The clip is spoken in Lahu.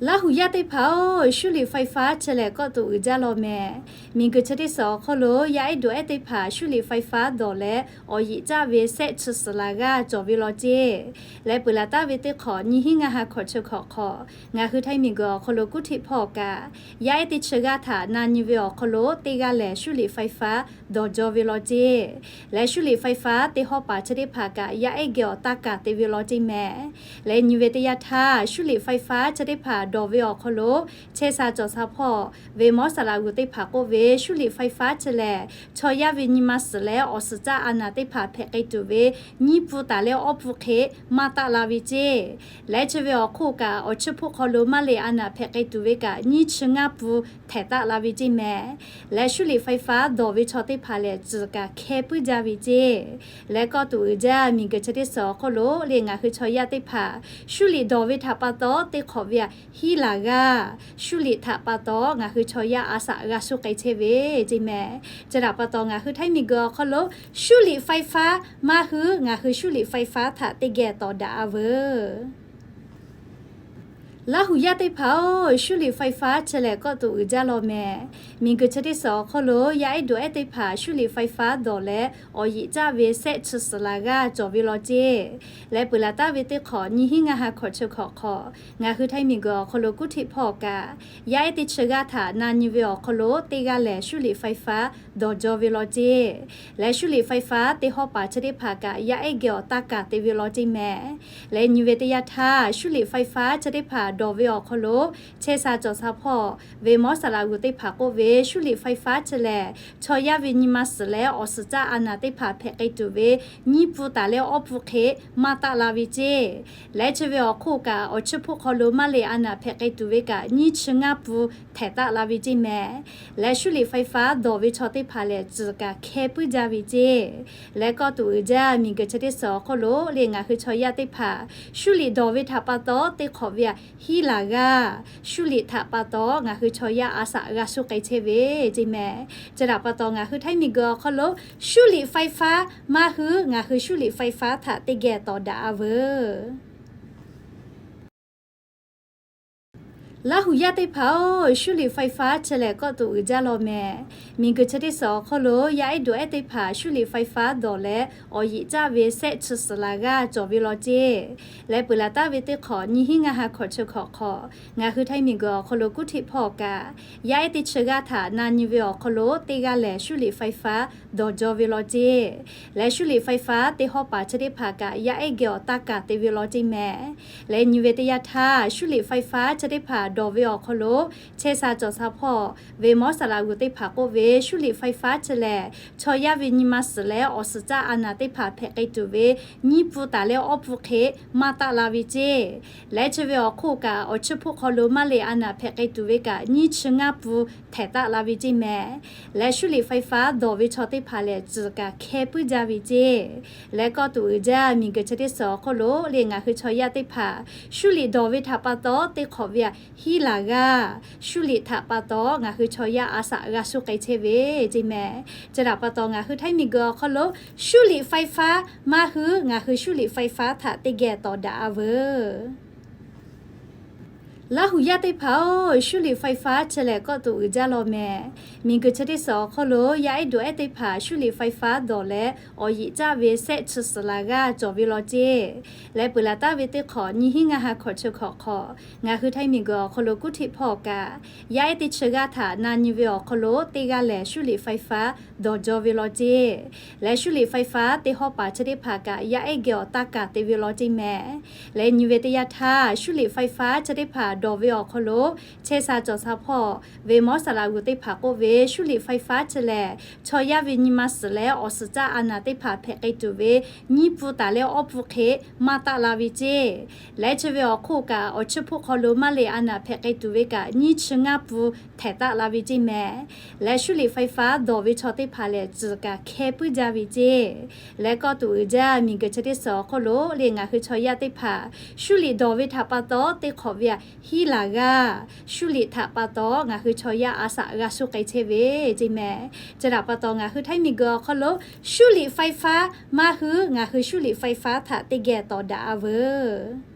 Laˇ huˍ yaˇ teˇ hpaˍ-oˬ, shuˉ liꞈ ไฟฟ้า chi lehˬ kawˆ tuꞈ uiˍ jaˇ law mehˍ. Miˬguiˬ chi teˇ suhˍ awˬ hk'oˆ lo yaˇ ehˉ dawˬ ehˉ teˇ hpaˍ shuˉ liꞈ ไฟฟ้า dawˬ leh, awˬ yeꞈ caˆ ve sehˆ chi suhˍ laˬ g'aˇ cawˬ ve law ceˇ. Leh peuˬ laˬ taˍ ve teˇ hk'awꞈ nyiˇ hinˉ ngaˇ ha hkawꞈ chi hkawꞈ hk'aw, ngaˬ hui Htaiˇ miˬguiˬ awˬ hk'aw lo kuˉ hteꞈ hpawˇ kaꞈ, yaˇ ehˉ teˇ chi g'aˇ htaꞈ na nyi ve awˬ hk'aw lo teˇ g'aˇ lehˬ shuˉ liꞈ ไฟฟ้า dawˬ jaw ve law ceˇ. Leh shuˉ liꞈ ไฟฟ้า teˇ hawˉ paˍ chi teˇ hpaˍ kaꞈ yaˇ ehˉ geh awˬ taˇ kaˍ te ve law ceˇ mehˍ. Leh nyi ve teˇ yanˇ htaˇ, shuˉ liꞈ ไฟฟ้า chi teˇ hpaˍ dawˬ ve awˬ hk'aw lo, chehˇ sha cawˬ sha hpawˇ ve mawˉ saˍ laꞈ g'uˬ teˇ hpaˍ k'oˆ ve, shuˉ liꞈ ไฟฟ้า chi lehˬ, chaw yaˇ ve nyi ma suhˍ leh awˬ suhˍ caˆ a naˍ teˇ hpaˍ hpehꞈ k'ai tuˬ ve nyiˇ pun taˍ leh awˇ pun hk'e maˇ taˆ la ve ceˇ. Leh chi ve awˬ hk'oˆ kaꞈ, awˬ chiˇ hpoˆ hk'aw lo maˇ leꞈ a naˍ hpehꞈ k'ai tuˬ ve kaꞈ nyiˇ chi ngaˇ pun htehˍ taˆ la ve ceˇ mehˍ. Leh shuˉ liꞈ ไฟฟ้า dawˬ ve chaw teˇ hpaˍ lehˬ, tcuhˍ kaꞈ hkeh puiˉ jaˇ ve ceˇ. Leh kawˆ tuꞈ uiˍ jaˇ miˬguiˬ chi teˇ suhˍ awˬ hk'oˆ lo le ngaˬ hui chaw yaˇ teˇ hpaˍ, shuˉ liꞈ dawˬ ve htaꞈ pa taw teˇ hk'awꞈ ve aꞈ hiˉ laˬ g'aˇ, shuˉ liꞈ htaꞈ pa taw ngaˬ hui chaw yaˇ a shaꞈ g'a shuˉ k'ai chehˇ ve ceˇ mehˍ. Chi htaꞈ pa taw ngaˬ hui Htaiˇ miˬguiˬ awˬ hk'aw lo shuˉ liꞈ ไฟฟ้า maˇ hui ngaˬ hui shuˉ liꞈ ไฟฟ้า htaꞈ teˇ geh tawˍ daꞈ a veuˬ. Laˇ huˍ yaˇ teˇ hpaˍ-oˬ, shuˉ liꞈ ไฟฟ้า chi lehˬ kawˆ tuꞈ uiˍ jaˇ law mehˍ. Miˬguiˬ chi teˇ suhˍ awˬ hk'oˆ lo yaˇ ehˉ dawˬ ehˉ teˇ hpaˍ shuˉ liꞈ ไฟฟ้า dawˬ leh, awˬ yeꞈ caˆ ve sehˆ chi suhˍ laˬ g'aˇ cawˬ ve law ceˇ. Leh peuˬ laˬ taˍ ve teˇ hk'awꞈ nyiˇ hinˉ ngaˇ ha hkawꞈ chi hkawꞈ hk'aw, ngaˬ hui Htaiˇ miˬguiˬ awˬ hk'aw lo kuˉ hteꞈ hpawˇ kaꞈ, yaˇ ehˉ teˇ chi g'aˇ htaꞈ na nyi ve awˬ hk'aw lo teˇ g'aˇ lehˬ shuˉ liꞈ ไฟฟ้า dawˬ jaw ve law ceˇ. Leh shuˉ liꞈ ไฟฟ้า teˇ hawˉ paˍ chi teˇ hpaˍ kaꞈ yaˇ ehˉ geh awˬ taˇ kaˍ te ve law ceˇ mehˍ. Leh nyi ve teˇ yanˇ htaˇ, shuˉ liꞈ ไฟฟ้า chi teˇ hpaˍ dawˬ ve awˬ hk'aw lo, chehˇ sha cawˬ sha hpawˇ ve mawˉ saˍ laꞈ g'uˬ teˇ hpaˍ k'oˆ ve, shuˉ liꞈ ไฟฟ้า chi lehˬ, chaw yaˇ ve nyi ma suhˍ leh awˬ suhˍ caˆ a naˍ teˇ hpaˍ hpehꞈ k'ai tuˬ ve nyiˇ pun taˍ leh awˇ pun hk'e maˇ taˆ la ve ceˇ. Leh chi ve awˬ hk'oˆ kaꞈ, awˬ chiˇ hpoˆ hk'aw lo maˇ leꞈ a naˍ hpehꞈ k'ai tuˬ ve kaꞈ nyiˇ chi ngaˇ pun htehˍ taˆ la ve ceˇ mehˍ. Leh shuˉ liꞈ ไฟฟ้า dawˬ ve chaw teˇ hpaˍ lehˬ, tcuhˍ kaꞈ hkeh puiˉ jaˇ ve ceˇ. Leh kawˆ tuꞈ uiˍ jaˇ miˬguiˬ chi teˇ suhˍ awˬ hk'oˆ lo le ngaˬ hui chaw yaˇ teˇ hpaˍ, shuˉ liꞈ dawˬ ve htaꞈ pa taw teˇ hk'awꞈ ve aꞈ hiˉ laˬ g'aˇ, shuˉ liꞈ htaꞈ pa taw ngaˬ hui chaw yaˇ a shaꞈ g'a shuˉ k'ai chehˇ ve ceˇ mehˍ. Chi htaꞈ pa taw ngaˬ hui Htaiˇ miˬguiˬ awˬ hk'aw lo shuˉ liꞈ ไฟฟ้า maˇ hui ngaˬ hui shuˉ liꞈ ไฟฟ้า htaꞈ teˇ geh tawˍ daꞈ a veuˬ. Laˇ huˍ yaˇ teˇ hpaˍ-oˬ, shuˉ liꞈ ไฟฟ้า chi lehˬ kawˆ tuꞈ uiˍ jaˇ law mehˍ. Miˬguiˬ chi teˇ suhˍ awˬ hk'oˆ lo yaˇ ehˉ dawˬ ehˉ teˇ hpaˍ shuˉ liꞈ ไฟฟ้า dawˬ leh, awˬ yeꞈ caˆ ve sehˆ chi suhˍ laˬ g'aˇ cawˬ ve law ceˇ. Leh peuˬ laˬ taˍ ve teˇ hk'awꞈ nyiˇ hinˉ ngaˇ ha hkawꞈ chi hkawꞈ hk'aw, ngaˬ hui Htaiˇ miˬguiˬ awˬ hk'aw lo kuˉ hteꞈ hpawˇ kaꞈ, yaˇ ehˉ teˇ chi g'aˇ htaꞈ na nyi ve awˬ hk'aw lo teˇ g'aˇ lehˬ shuˉ liꞈ ไฟฟ้า dawˬ jaw ve law ceˇ. Leh shuˉ liꞈ ไฟฟ้า teˇ hawˉ paˍ chi teˇ hpaˍ kaꞈ yaˇ ehˉ geh awˬ taˇ kaˍ te ve law ceˇ mehˍ. Leh nyi ve teˇ yanˇ htaˇ, shuˉ liꞈ ไฟฟ้า chi teˇ hpaˍ dawˬ ve awˬ hk'aw lo, chehˇ sha cawˬ sha hpawˇ ve mawˉ saˍ laꞈ g'uˬ teˇ hpaˍ k'oˆ ve, shuˉ liꞈ ไฟฟ้า chi lehˬ, chaw yaˇ ve nyi ma suhˍ leh awˬ suhˍ caˆ a naˍ teˇ hpaˍ hpehꞈ k'ai tuˬ ve nyiˇ pun taˍ leh awˇ pun hk'e maˇ taˆ la ve ceˇ. Leh chi ve awˬ hk'oˆ kaꞈ, awˬ chiˇ hpoˆ hk'aw lo maˇ leꞈ a naˍ hpehꞈ k'ai tuˬ ve kaꞈ nyiˇ chi ngaˇ pun htehˍ taˆ la ve ceˇ mehˍ. Leh shuˉ liꞈ ไฟฟ้า dawˬ ve chaw teˇ hpaˍ lehˬ, tcuhˍ kaꞈ hkeh puiˉ jaˇ ve ceˇ. Leh kawˆ tuꞈ uiˍ jaˇ miˬguiˬ chi teˇ suhˍ awˬ hk'oˆ lo le ngaˬ hui chaw yaˇ teˇ hpaˍ, shuˉ liꞈ dawˬ ve htaꞈ pa taw teˇ hk'awꞈ ve aꞈ hiˉ laˬ g'aˇ, shuˉ liꞈ htaꞈ pa taw ngaˬ hui chaw yaˇ a shaꞈ g'a shuˉ k'ai chehˇ ve ceˇ mehˍ. Chi htaꞈ pa taw ngaˬ hui Htaiˇ miˬguiˬ awˬ hk'aw lo shuˉ liꞈ ไฟฟ้า maˇ hui ngaˬ hui shuˉ liꞈ ไฟฟ้า htaꞈ teˇ geh tawˍ daꞈ a veuˬ. Laˇ huˍ yaˇ teˇ hpaˍ-oˬ, shuˉ liꞈ ไฟฟ้า chi lehˬ kawˆ tuꞈ uiˍ jaˇ law mehˍ. Miˬguiˬ chi teˇ suhˍ awˬ hk'oˆ lo yaˇ ehˉ dawˬ ehˉ teˇ hpaˍ shuˉ liꞈ ไฟฟ้า dawˬ leh, awˬ yeꞈ caˆ ve sehˆ chi suhˍ laˬ g'aˇ cawˬ ve law ceˇ. Leh peuˬ laˬ taˍ ve teˇ hk'awꞈ nyiˇ hinˉ ngaˇ ha hkawꞈ chi hkawꞈ hk'aw, ngaˬ hui Htaiˇ miˬguiˬ awˬ hk'aw lo kuˉ hteꞈ hpawˇ kaꞈ, yaˇ ehˉ teˇ chi g'aˇ htaꞈ na nyi ve awˬ hk'aw lo teˇ g'aˇ lehˬ shuˉ liꞈ ไฟฟ้า dawˬ jaw ve law ceˇ. Leh shuˉ liꞈ ไฟฟ้า teˇ hawˉ paˍ chi teˇ hpaˍ kaꞈ yaˇ ehˉ geh awˬ taˇ kaˍ te ve law ceˇ mehˍ. Leh nyi ve teˇ yanˇ htaˇ, shuˉ liꞈ ไฟฟ้า chi teˇ hpaˍ dawˬ ve awˬ hk'aw lo, chehˇ sha cawˬ sha hpawˇ ve mawˉ saˍ laꞈ g'uˬ teˇ hpaˍ k'oˆ ve, shuˉ liꞈ ไฟฟ้า chi lehˬ, chaw yaˇ ve nyi ma suhˍ leh awˬ suhˍ caˆ a naˍ teˇ hpaˍ hpehꞈ k'ai tuˬ ve nyiˇ pun taˍ leh awˇ pun hk'e maˇ taˆ la ve ceˇ. Leh chi ve awˬ hk'oˆ kaꞈ, awˬ chiˇ hpoˆ hk'aw lo maˇ leꞈ a naˍ hpehꞈ k'ai tuˬ ve kaꞈ nyiˇ chi ngaˇ pun htehˍ taˆ la ve ceˇ mehˍ. Leh shuˉ liꞈ ไฟฟ้า dawˬ ve chaw teˇ hpaˍ lehˬ, tcuhˍ kaꞈ hkeh puiˉ jaˇ ve ceˇ. Leh kawˆ tuꞈ uiˍ jaˇ miˬguiˬ chi teˇ suhˍ awˬ hk'oˆ lo le ngaˬ hui chaw yaˇ teˇ hpaˍ, shuˉ liꞈ dawˬ ve htaꞈ pa taw teˇ hk'awꞈ ve aꞈ hiˉ laˬ g'aˇ, shuˉ liꞈ htaꞈ pa taw ngaˬ hui chaw yaˇ a shaꞈ g'a shuˉ k'ai chehˇ ve ceˇ mehˍ. Chi htaꞈ pa taw ngaˬ hui Htaiˇ miˬguiˬ awˬ hk'aw lo shuˉ liꞈ ไฟฟ้า maˇ hui ngaˬ hui shuˉ liꞈ ไฟฟ้า htaꞈ teˇ geh tawˍ daꞈ a veuˬ.